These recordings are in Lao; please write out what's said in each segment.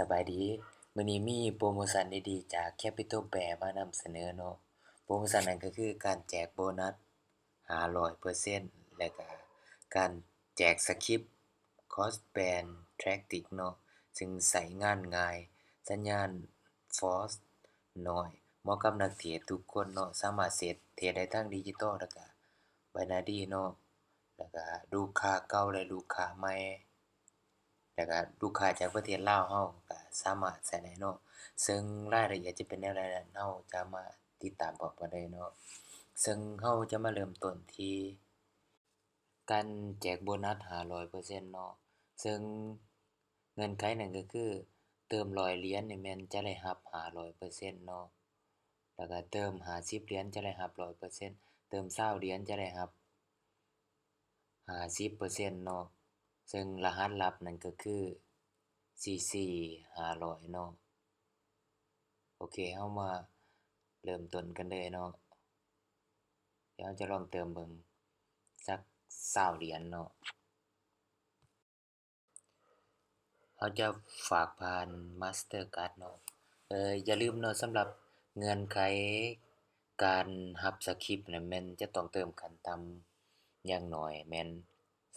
ສະບາຍດີ, ມື້ນີ້ມີໂປຣໂມຊັນດີໆຈາກ Capital Bear ມານຳສະເໜີເນາະ. ໂປຣໂມຊັນນັ້ນກໍຄືການແຈກໂບນັດຫ້າຮ້ອຍເປີເຊັນ ແລະກະການແຈກສະຄຣິບ Crossband Tactic ເນາະ, ຊຶ່ງໃຊ້ງານງ່າຍ, ສັນຍານ Force ໜ້ອຍ, ເໝາະກັບນັກເທຣດທຸກຄົນເນາະ, ສາມາດເທຣດ ເທຣດໄດ້ທັງດິຈິຕອນ ແລະກະ Binary ເນາະ, ແລະກະລູກຄ້າເກົ່າ ແລະລູກຄ້າໃໝ່ ແລະກະລູກຄ້າຈາກປະເທດລາວເຮົາກະສາມາດໃຊ້ໄດ້ເນາະ. ເຊິ່ງລາຍລະອຽດຈະເປັນແນວໃດນັ້ນ ເຮົາຈະມາຕິດຕາມພ້ອມກັນເລີຍເນາະ. ເຊິ່ງເຮົາຈະມາເລີ່ມຕົ້ນທີ່ການແຈກໂບນັດຫ້າຮ້ອຍເປີເຊັນເນາະ, ເຊິ່ງເງື່ອນໄຂນັ້ນກໍຄື ເຕີມຮ້ອຍຫຼຽນນີ້ແມ່ນຈະໄດ້ຮັບຫ້າຮ້ອຍເປີເຊັນເນາະ, ແລະກະເຕີມຫ້າສິບຫຼຽນຈະໄດ້ຮັບຮ້ອຍເປີເຊັນ, ເຕີມຊາວຫຼຽນຈະໄດ້ຮັບ ຫ້າສິບເປີເຊັນເນາະ, ເຊິ່ງລະຫັດລັບນັ້ນກໍຄື ສີ່ສີ່ຫ້າຮ້ອຍເນາະ. ໂອເຄ, ເຮົາມາເລີ່ມຕົ້ນກັນເລີຍເນາະ. ດຽວເຮົາຈະລອງເຕີມເບິ່ງຈັກຊາວຫຼຽນເນາະ. ເຮົາຈະຝາກຜ່ານ Mastercard ເນາະ. ເອີ ຢ່າລືມເນາະ, ສຳລັບເງື່ອນໄຂການຮັບສະຄຣິບນັ້ນ ແມ່ນຈະຕ້ອງເຕີມຂັ້ນຕ່ຳຢ່າງໜ້ອຍແມ່ນ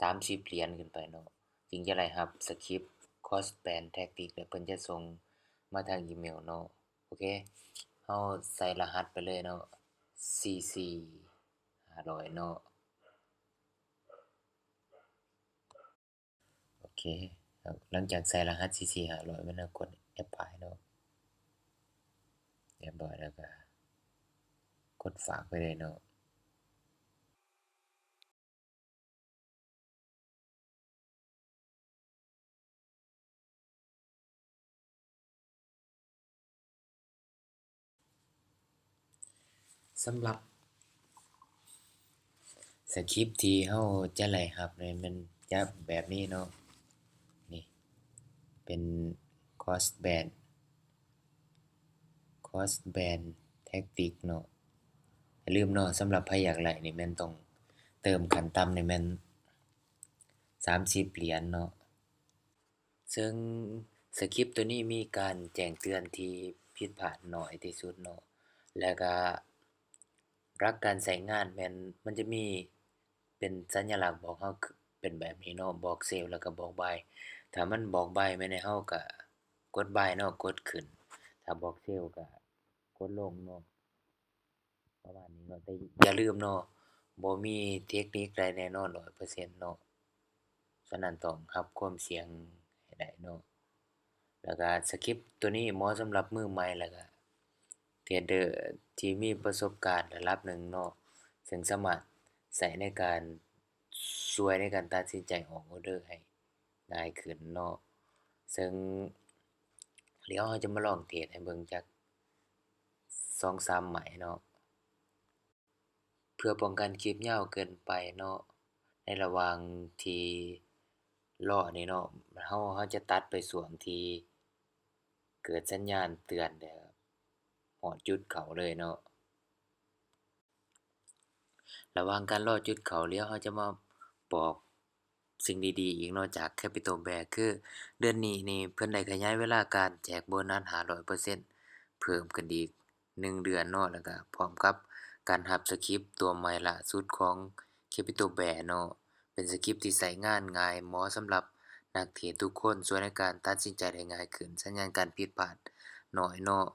ສາມສິບຫຼຽນຂຶ້ນໄປເນາະ, ຈຶ່ງຈະໄດ້ຮັບສະຄຣິບ Crossband Tactic ແລະເພິ່ນຈະສົ່ງມາທາງອີເມວເນາະ. ໂອເຄ, ເຮົາໃສ່ລະຫັດໄປເລີຍເນາະ, ສີ່ສີ່ຫ້າຮ້ອຍເນາະ. ໂອເຄ, ຫຼັງຈາກໃສ່ລະຫັດ ສີ່ສີ່ຫ້າຮ້ອຍ ແມ່ນເຮົາກົດ Apply ເນາະ, ຮຽບຮ້ອຍແລ້ວກໍກົດຝາກໄປເລີຍເນາະ. ສຳລັບສະຄຣິບທີ່ເຮົາຈະໄດ້ຮັບນີ້ແມ່ນຈະແບບນີ້ເນາະ, ນີ້ເປັນ Crossband Crossband Tactic ເນາະ. ຢ່າລືມເນາະ, ສຳລັບໃຜຢາກໄດ້ນີ້ແມ່ນຕ້ອງເຕີມຂັ້ນຕ່ຳນີ້ແມ່ນສາມສິບຫຼຽນເນາະ. ເຊິ່ງສະຄຣິບໂຕນີ້ມີການແຈ້ງເຕືອນທີ່ຜິດພາດໜ້ອຍທີ່ສຸດເນາະ, ແລ້ວກະຫຼັກການໃຊ້ງານແມ່ນມັນຈະມີເປັນສັນຍະລັກບອກເຮົາ ເປັນແບບນີ້ເນາະ, ບອກ Sell ແລ້ວກະບອກ Buy. ຖ້າມັນບອກ Buy ແມ່ນໃຫ້ເຮົາກະກົດ Buy ເນາະ, ກົດຂຶ້ນ, ຖ້າບອກ Sell ກະກົດລົງເນາະ. ປະມານນີ້ເນາະ, ແຕ່ຢ່າລືມເນາະ, ບໍ່ມີເທັກນິກໃດແນ່ນອນຮ້ອຍເປີເຊັນເນາະ, ສະນັ້ນຕ້ອງຮັບຄວາມສ່ຽງໃຫ້ໄດ້ເນາະ. ແລ້ວກະສະຄຣິບໂຕນີ້ເໝາະສຳລັບມືໃໝ່ ແລ້ວກະເທຣດເດີທີ່ມີປະສົບການລະດັບໜຶ່ງເນາະ, ເຊິ່ງສາມາດໃຊ້ໃນການ ຊ່ວຍໃນການຕັດສິນໃຈອອກອອເດີໃຫ້ງ່າຍຂຶ້ນເນາະ. ເຊິ່ງດຽວເຮົາຈະມາລອງເທດໃຫ້ເບິ່ງຈັກສອງສາມໄມ້ເນາະ. ເພື່ອປ້ອງກັນຄລິບຍາວເກີນໄປເນາະ, ໃນລະຫວ່າງທີ່ລໍນີ້ເນາະ, ເຮົາ ເຮົາຈະຕັດໄປຊ່ວງທີ່ເກີດສັນຍານເຕືອນແລ້ວ ຮອດຈຸດເຂົ້າເລີຍເນາະ. ລະຫວ່າງການລໍຈຸດເຂົ້າ, ດຽວເຮົາຈະມາບອກສິ່ງດີໆອີກເນາະ ຈາກ Capital Bear ຄືເດືອນນີ້ນີ້ເພິ່ນໄດ້ຂະຫຍາຍເວລາການແຈກໂບນັດຫ້າຮ້ອຍເປີເຊັນເພີ່ມຂຶ້ນອີກໜຶ່ງເດືອນເນາະ, ແລ້ວກະພ້ອມກັບການຮັບສະຄຣິບຕົວໃໝ່ລ່າສຸດຂອງ Capital Bear ເນາະ, ເປັນສະຄຣິບທີ່ໃຊ້ງານງ່າຍ, ເໝາະສຳລັບນັກເທຣດທຸກຄົນ, ຊ່ວຍໃນການຕັດສິນໃຈໄດ້ງ່າຍຂຶ້ນ, ສັນຍານການຜິດພາດໜ້ອຍເນາະ,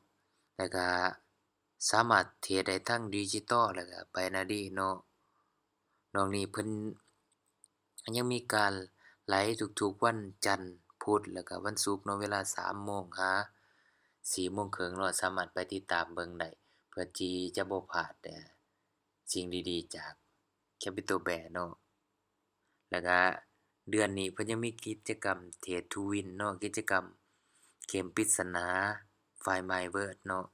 ແລ້ວກະ ສາມາດເທຣດໄດ້ທັງດິຈິຕອລ ແລະກະໄບນາຣີເນາະ. ນອກນີ້ເພິ່ນຍັງມີການໄລທຸກໆວັນຈັນ, ພຸດ ແລະກະວັນສຸກເນາະ, ເວລາສາມໂມງຫາສີ່ໂມງເຄິ່ງເນາະ, ສາມາດໄປຕິດຕາມເບິ່ງໄດ້ ເພື່ອທີ່ຈະບໍ່ພາດ ເອີ ສິ່ງດີໆຈາກ Capital Bear ເນາະ. ແລ້ວກະເດືອນນີ້ເພິ່ນຍັງມີກິດຈະກຳ Trade to Win ເນາະ, ກິດຈະກຳເກມປິດສະໜາ Find My Word ເນາະ,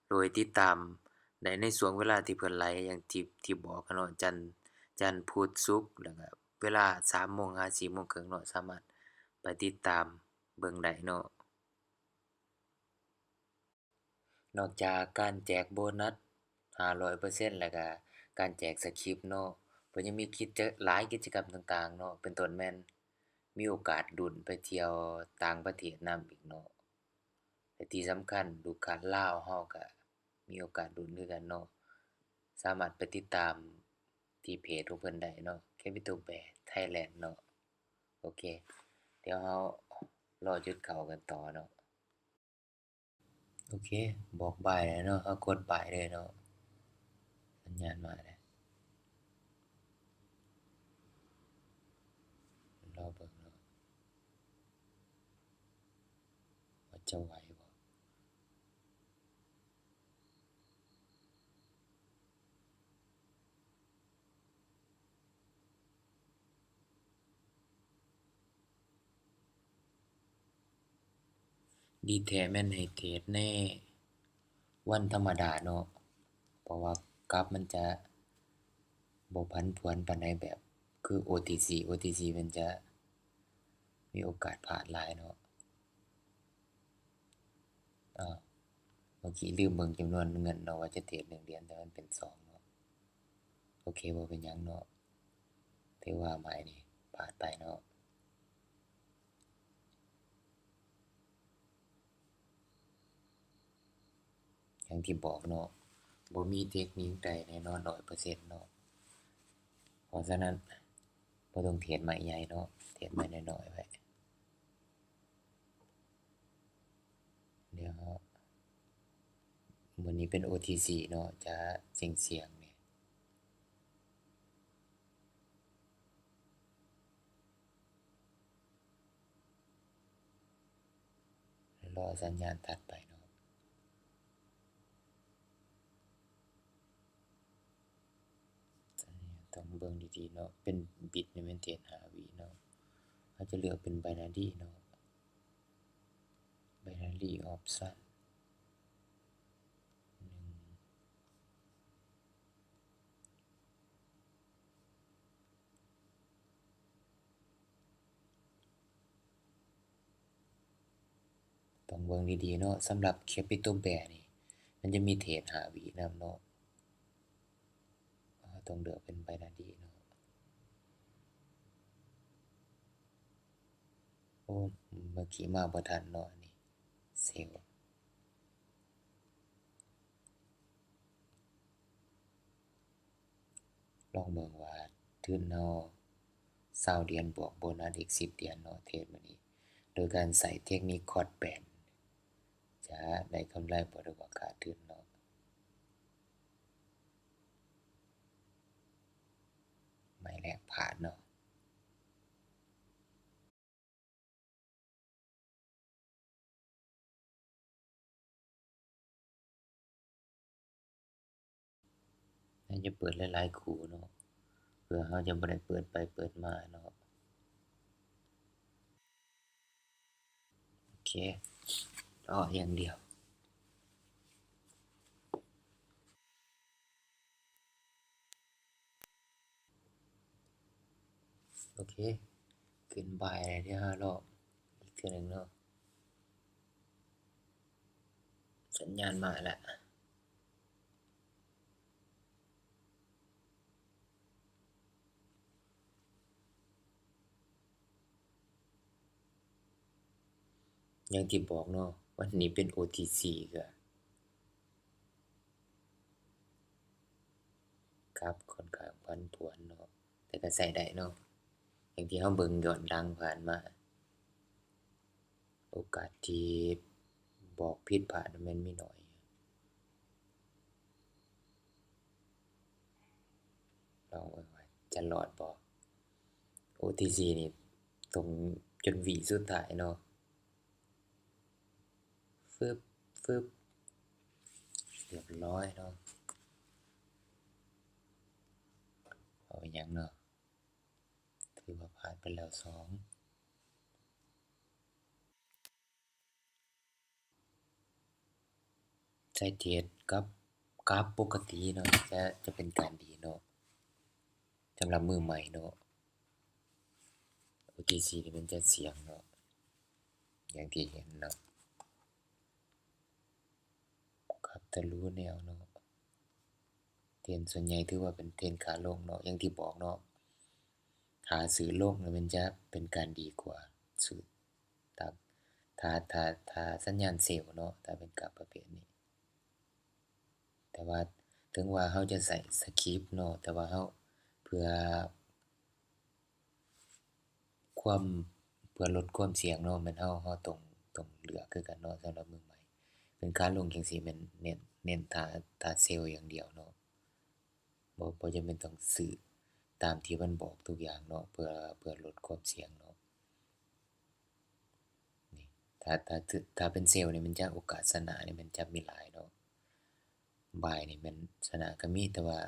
ໂດຍຕິດຕາມໄດ້ໃນຊ່ວງເວລາທີ່ເພິ່ນໄລ ຢ່າງທີ່ ທີ່ບອກເນາະ, ຈັນ ຈັນ ພຸດ ສຸກ ແລ້ວກະເວລາສາມໂມງຫາສີ່ໂມງເຄິ່ງເນາະ, ສາມາດໄປຕິດຕາມເບິ່ງໄດ້ເນາະ. ນອກຈາກການແຈກໂບນັດຫ້າຮ້ອຍເປີເຊັນ ແລ້ວກະການແຈກສະຄຣິບເນາະ, ເພິ່ນຍັງມີກິດຈະ ຫຼາຍກິດຈະກຳຕ່າງໆເນາະ, ເປັນຕົ້ນແມ່ນມີໂອກາດລຸ້ນໄປທ່ຽວຕ່າງປະເທດນຳອີກເນາະ. ທີ່ສຳຄັນລູກຄ້າລາວເຮົາກະມີໂອກາດລຸ້ນຄືກັນເນາະ. ສາມາດໄປຕິດຕາມທີ່ເພຈຂອງເພິ່ນໄດ້ເນາະ Capital Bear Thailand ເນາະ. ໂອເຄ ດຽວເຮົາລໍຈຸດເຂົ້າກັນຕໍ່ເນາະ. ໂອເຄ ບອກບາຍແລ້ວເນາະ ເຮົາກົດບາຍເລີຍເນາະ. ສັນຍານມາແລ້ວ ລໍເບິ່ງເນາະ ວ່າຈະໄຫວບໍ່. ດີແທ້ແມ່ນໃຫ້ເທຣດໃນວັນທຳມະດາເນາະ ເພາະວ່າກຣາຟມັນຈະບໍ່ຜັນຜວນປານໃດ ແບບຄື ໂອ ທີ ຊີ ໂອ ທີ ຊີ ມັນຈະມີໂອກາດພາດຫຼາຍເນາະ. ເອີ ເມື່ອກີ້ລືມເບິ່ງຈຳນວນເງິນເນາະ ວ່າຈະເທຣດໜຶ່ງຫຼຽນ ແຕ່ມັນເປັນສອງເນາະ. ໂອເຄ ບໍ່ເປັນຫຍັງເນາະ ຖືວ່າໝາຍນີ້ພາດໄປເນາະ. ຢ່າງທີ່ບອກເນາະ ບໍ່ມີເຕັກນິກໃດແນ່ນອນຮ້ອຍເປີເຊັນເນາະ. ເພາະສະນັ້ນ ບໍ່ຕ້ອງເທຣດໄມ້ໃຫຍ່ເນາະ ເທຣດໄມ້ນ້ອຍໆໄວ້. ດຽວ ມື້ນີ້ເປັນ ໂອ ທີ ຊີ ເນາະ ຈະສ່ຽງໆແດ່. ລໍສັນຍານຖັດໄປເນາະ. ຕ້ອງເບິ່ງດີໆເນາະ ເປັນບິດນີ້ແມ່ນເທຣດຫ້າວິເນາະ. ເຮົາຈະເລືອກເປັນ binary ເນາະ binary option ໜຶ່ງ. ຕ້ອງເບິ່ງດີໆເນາະ ສຳລັບ Capital Bear ນີ້ ມັນຈະມີເທຣດຫ້າວິນຳເນາະ. ເຮົາຕ້ອງເລືອກເປັນ binary ເນາະ. ໂອ້ ເມື່ອກີ້ມາບໍ່ທັນເນາະ ອັນນີ້ sell. ລອງເບິ່ງວ່າທຶນເຮົາຊາວຫຼຽນບວກໂບນັສອີກສິບຫຼຽນເນາະ ເທຣດມື້ນີ້ ໂດຍການໃຊ້ເທັກນິກຄອດແປນ ຈະໄດ້ກຳໄລບໍ່ ຫຼືວ່າຂາດທຶນເນາະ. ໄມ້ແລກພາດເນາະ. ເຮົາຈະເປີດຫຼາຍໆຄູ່ເນາະ ເພື່ອເຮົາຈະບໍ່ໄດ້ເປີດໄປເປີດມາເນາະ. ໂອເຄ ລໍຢ່າງດຽວ. ໂອເຄ ຂຶ້ນບາຍແລ້ວ ດຽວເຮົາລໍອີກເທື່ອໜຶ່ງເນາະ. ສັນຍານມາແລ້ວ. ຢ່າງທີ່ບອກເນາະ ວັນນີ້ເປັນ ໂອ ທີ ຊີ ກະກັບຂ້ອນຂ້າງຜັນຜວນເນາະ ແຕ່ກະໃຊ້ໄດ້ເນາະ. ຢ່າງທີ່ເຮົາເບິ່ງຍ້ອນຫຼັງຜ່ານມາ ໂອກາດທີ່ບອກຜິດພາດແມ່ນມີໜ້ອຍ. ລອງເບິ່ງວ່າຈະລອດບໍ່. ໂອ ທີ ຊີ ນີ້ຕົງຈົນວິສຸດທ້າຍເນາະ. ຟຶບ ຟຶບ ຮຽບຮ້ອຍເນາະ. ເອົາຫຍັງເນາະ ຖືວ່າພາດໄປແລ້ວສອງ. ໃຊ້ເທຣດກັບກາຟປົກກະຕິເນາະ ຈະ ຈະເປັນການດີເນາະ ສຳລັບມືໃໝ່ເນາະ. ໂອ ທີ ຊີ ນີ້ມັນຈະສ່ຽງເນາະ ຢ່າງທີ່ເຫັນເນາະ. ກັບທະລຸແນວເນາະ ເທຣນສ່ວນໃຫຍ່ຖືວ່າເປັນເທຣນຂາລົງເນາະ ຢ່າງທີ່ບອກເນາະ ຖ້າຊື້ລົງແລ້ວມັນຈະເປັນການດີກວ່າຊື້ ຖ້າ ຖ້າ ຖ້າ ຖ້າ ຖ້າສັນຍານເຊວເນາະ ຖ້າເປັນກາບປະເພດນີ້. ແຕ່ວ່າເຖິງວ່າເຮົາຈະໃຊ້ສະຄຣິບເນາະ ແຕ່ວ່າເຮົາ ເພື່ອຄວາມ ເພື່ອລົດຄວາມສ່ຽງເນາະ ແມ່ນເຮົາ ເຮົາຕ້ອງ ຕ້ອງເລືອກຄືກັນເນາະ ສຳລັບມືໃໝ່. ເປັນຂາລົງຈັ່ງຊີ້ແມ່ນເນັ້ນ ເນັ້ນຖ້າ ຖ້າເຊວຢ່າງດຽວເນາະ. ບໍ່ ບໍ່ຈຳເປັນຕ້ອງຊື້ຕາມທີ່ມັນບອກທຸກຢ່າງເນາະ ເພື່ອ ເພື່ອລົດຄວາມສ່ຽງເນາະ. ນີ້ ຖ້າ ຖ້າ ຖ້າເປັນເຊວນີ້ ມັນຈະໂອກາດຊະນະນີ້ມັນຈະມີຫຼາຍເນາະ. ບາຍນີ້ແມ່ນຊະນະກໍມີ ແຕ່ວ່າ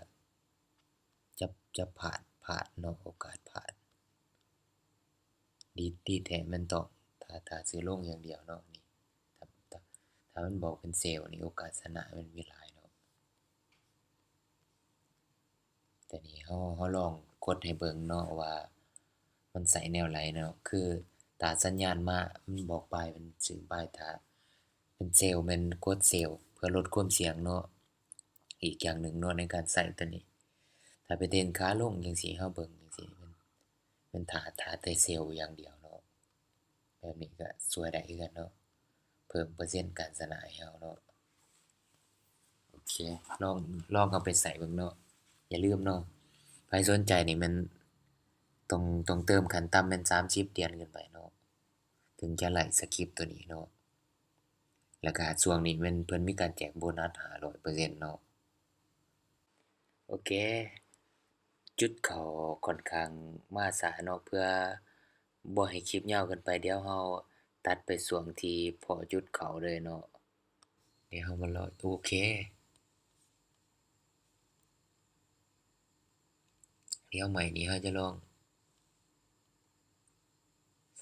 ຈະ ຈະພາດ ພາດເນາະ ໂອກາດພາດ. ດີ ດີແທ້ແມ່ນຕ້ອງ ຖ້າ ຖ້າຊື້ລົງຢ່າງດຽວເນາະ ນີ້ ຖ້າ ຖ້າ ຖ້າມັນບອກເປັນເຊວນີ້ ໂອກາດຊະນະມັນມີຫຼາຍເນາະ. ແຕ່ນີ້ເຮົາ ເຮົາລອງກົດໃຫ້ເບິ່ງເນາະວ່າມັນໃຊ້ແນວໃດເນາະ ຄືຕາສັນຍານມາ ມັນບອກບາຍ ມັນຊື້ບາຍ ຖ້າເປັນເຊວແມ່ນກົດເຊວ ເພື່ອລົດຄວາມສ່ຽງເນາະ. ອີກຢ່າງໜຶ່ງເນາະ ໃນການໃຊ້ຕົວນີ້ ຖ້າໄປເທຣນຂາລົງຈັ່ງຊີ້ ເຮົາເບິ່ງຈັ່ງຊີ້ ແມ່ນ ແມ່ນຖ້າ ຖ້າແຕ່ເຊວຢ່າງດຽວເນາະ ແບບນີ້ກໍຊ່ວຍໄດ້ຄືກັນເນາະ ເພີ່ມເປີເຊັນການຊະນະໃຫ້ເຮົາເນາະ. ໂອເຄ ລອງ ລອງເອົາໄປໃຊ້ເບິ່ງເນາະ. ຢ່າລືມເນາະ ໃຜສົນໃຈນີ້ແມ່ນຕ້ອງ ຕ້ອງເຕີມຂັ້ນຕ່ຳແມ່ນສາມສິບຫຼຽນຂຶ້ນໄປເນາະ ເຖິງຈະໄລ່ສະຄຣິບຕົວນີ້ເນາະ. ແລ້ວກະຊ່ວງນີ້ແມ່ນເພິ່ນມີການແຈກໂບນັດຫ້າຮ້ອຍເປີເຊັນເນາະ. ໂອເຄ ຈຸດເຂົ້າຂ້ອນຂ້າງມາຊ້າເນາະ ເພື່ອບໍ່ໃຫ້ຄລິບຍາວເກີນໄປ ດຽວເຮົາຕັດໄປຊ່ວງທີ່ພໍຈຸດເຂົ້າເລີຍເນາະ. ດຽວເຮົາມາລໍ ໂອເຄ ດຽວໃໝ່ນີ້ເຮົາຈະລອງ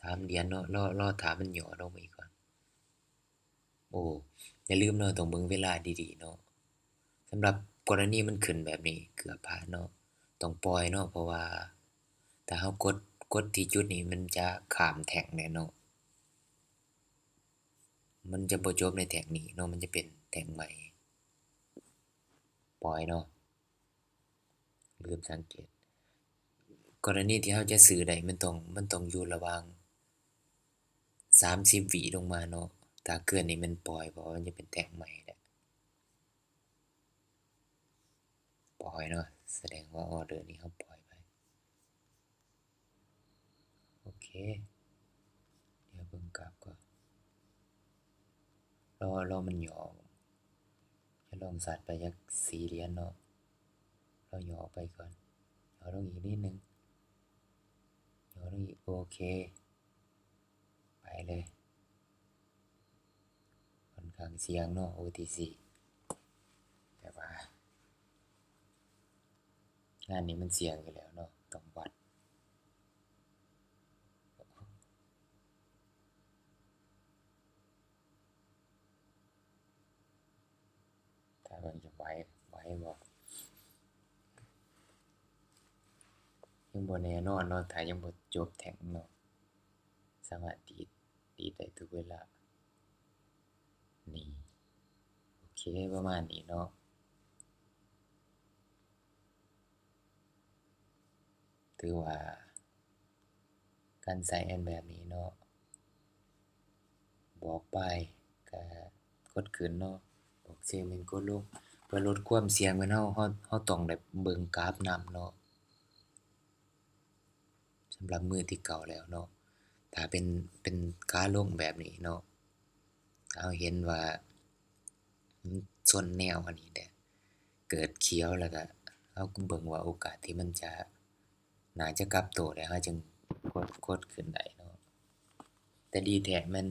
ສາມຫຼຽນເນາະ ລໍ ລໍຖ້າມັນຫຍໍ້ລົງມາອີກກ່ອນ. ໂອ້ ຢ່າລືມເນາະ ຕ້ອງເບິ່ງເວລາດີໆເນາະ. ສຳລັບກໍລະນີມັນຂຶ້ນແບບນີ້ ເກືອບພາດເນາະ ຕ້ອງປ່ອຍເນາະ ເພາະວ່າຖ້າເຮົາກົດ ກົດທີ່ຈຸດນີ້ ມັນຈະຂ້າມແທ່ງແລ້ວເນາະ. ມັນຈະບໍ່ຈົບໃນແທ່ງນີ້ເນາະ ມັນຈະເປັນແທ່ງໃໝ່. ປ່ອຍເນາະ ລືມສັງເກດ. ກໍລະນີທີ່ເຮົາຈະຊື້ໄດ້ ມັນຕ້ອງ ມັນຕ້ອງຢູ່ລະຫວ່າງສາມສິບວິລົງມາເນາະ. ຖ້າເກີນນີ້ແມ່ນປ່ອຍ ເພາະວ່າມັນຈະເປັນແທ່ງໃໝ່ແລ້ວ. ປ່ອຍເນາະ ສະແດງວ່າອໍເດີນີ້ເຮົາປ່ອຍໄປ. ໂອເຄ ດຽວເບິ່ງກາບກ່ອນ ລໍ ລໍມັນຫຍໍ້ ຈະລອງຊັດໄປຈັກສີ່ຫຼຽນເນາະ. ລໍຫຍໍ້ໄປກ່ອນ ຫຍໍ້ລົງອີກນິດໜຶ່ງ ຫຍໍ້ລົງອີກ ໂອເຄ ໄປເລີຍ. ຂ້ອນຂ້າງສ່ຽງເນາະ ໂອທີຊີ ແຕ່ວ່າງານນີ້ມັນສ່ຽງຢູ່ແລ້ວເນາະ ຕ້ອງວັດ. ຖ້າເບິ່ງຈະໄຫວ ໄຫວບໍ່ ຍັງບໍ່ແນ່ນອນເນາະ ຖ້າຍັງບໍ່ຈົບແທ່ງເນາະ ສາມາດດີດ ດີດໄດ້ທຸກເວລາ. ນີ້ ໂອເຄ ປະມານນີ້ເນາະ. ຖືວ່າການໃຊ້ແມ່ນແບບນີ້ເນາະ ບອກບາຍກະກົດຂຶ້ນເນາະ ບອກເຊວແມ່ນກົດລົງ ເພື່ອລົດຄວາມສ່ຽງແມ່ນເຮົາ ເຮົາ ເຮົາຕ້ອງໄດ້ເບິ່ງກາບນຳເນາະ. ສຳລັບມື້ທີເກົ້າແລ້ວເນາະ ຖ້າເປັນ ເປັນຂາລົງແບບນີ້ເນາະ ເຮົາເຫັນວ່າມັນຊົນແນວອັນນີ້ແຫຼະ ເກີດຂຽວ ແລ້ວກະເຮົາກໍເບິ່ງວ່າໂອກາດທີ່ມັນຈະ ໜ້າຈະກັບໂຕໄດ້ ເຮົາຈຶ່ງກົດ ກົດຂຶ້ນໄດ້ເນາະ. ແຕ່ດີແທ້ແມ່ນ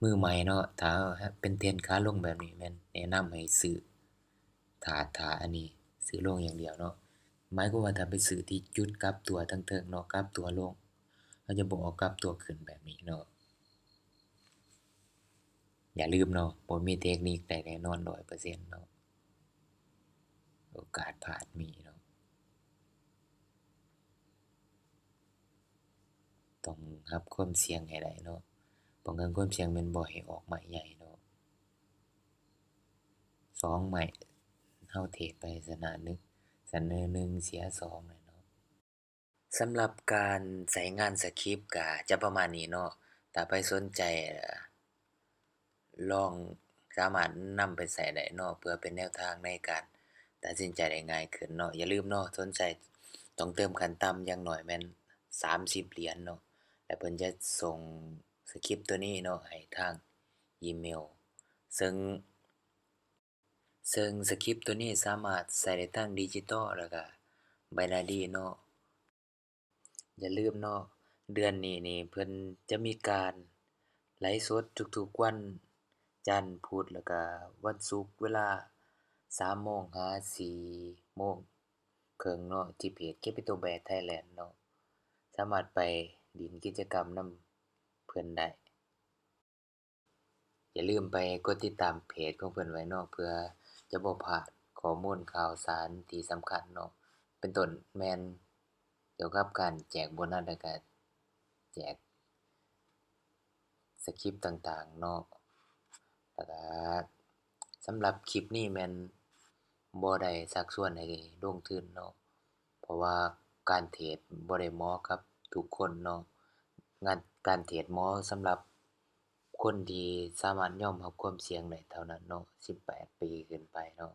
ມືໃໝ່ເນາະ ຖ້າເປັນເທຣນຂາລົງແບບນີ້ ແມ່ນແນະນຳໃຫ້ຊື້ ຖ້າ ຖ້າອັນນີ້ຊື້ລົງຢ່າງດຽວເນາະ ໝາຍຄວາມວ່າຖ້າໄປຊື້ທີ່ຈຸດກັບຕົວທາງເທິງເນາະ ກັບຕົວລົງ ເຮົາຈະບໍ່ອອກກັບຕົວຂຶ້ນແບບນີ້ເນາະ. ຢ່າລືມເນາະ ບໍ່ມີເຕັກນິກໃດແນ່ນອນຮ້ອຍເປີເຊັນເນາະ ໂອກາດພາດມີເນາະ. ຕ້ອງຮັບຄວາມສ່ຽງໃຫ້ໄດ້ເນາະ ປ້ອງກັນຄວາມສ່ຽງແມ່ນບໍ່ໃຫ້ອອກໄມ້ໃຫຍ່ເນາະ ສອງໄມ້ ເຮົາເທຣດໄປຊະນະໜຶ່ງ ຊະນະໜຶ່ງ ເສຍສອງແຫຼະເນາະ. ສຳລັບການໃຊ້ງານສະຄຣິບກະຈະປະມານນີ້ເນາະ ຖ້າໃຜສົນໃຈ ລອງສາມາດນຳໄປໃຊ້ໄດ້ເນາະ ເພື່ອເປັນແນວທາງໃນການຕັດສິນໃຈໄດ້ງ່າຍຂຶ້ນເນາະ. ຢ່າລືມເນາະ ສົນໃຈຕ້ອງເຕີມຂັ້ນຕ່ຳຢ່າງໜ້ອຍແມ່ນສາມສິບຫຼຽນເນາະ ແລະ ເພິ່ນຈະສົ່ງສະຄຣິບຕົວນີ້ເນາະໃຫ້ທາງອີເມວ ເຊິ່ງ ເຊິ່ງສະຄຣິບຕົວນີ້ສາມາດໃຊ້ໄດ້ທັງດິຈິຕອນ ແລ້ວກະໄບນາຣີເນາະ. ຢ່າລືມເນາະ ເດືອນນີ້ນີ້ເພິ່ນຈະມີການໄລຟ໌ສົດທຸກໆວັນຈັນ, ພຸດ ແລ້ວກະວັນສຸກ ເວລາສາມໂມງຫາສີ່ໂມງເຄິ່ງເນາະ ທີ່ເພຈ Capital Bear Thailand ເນາະ. ສາມາດໄປຫຼິ້ນກິດຈະກຳນຳເພິ່ນໄດ້. ຢ່າລືມໄປກົດຕິດຕາມເພຈຂອງເພິ່ນໄວ້ເນາະ ເພື່ອຈະບໍ່ພາດຂໍ້ມູນຂ່າວສານທີ່ສຳຄັນເນາະ ເປັນຕົ້ນແມ່ນກ່ຽວກັບການແຈກໂບນັດ ແລ້ວກະແຈກສະຄຣິບຕ່າງໆເນາະ. ແລ້ວກະສຳລັບຄລິບນີ້ແມ່ນບໍ່ໄດ້ຊັກຊວນໃຫ້ລົງທຶນເນາະ ເພາະວ່າການເທຣດບໍ່ໄດ້ເໝາະກັບທຸກຄົນເນາະ. ງານ ການເທຣດເໝາະສຳລັບຄົນທີ່ສາມາດຍອມຮັບຄວາມສ່ຽງໄດ້ເທົ່ານັ້ນເນາະ ສິບແປດປີຂຶ້ນໄປເນາະ.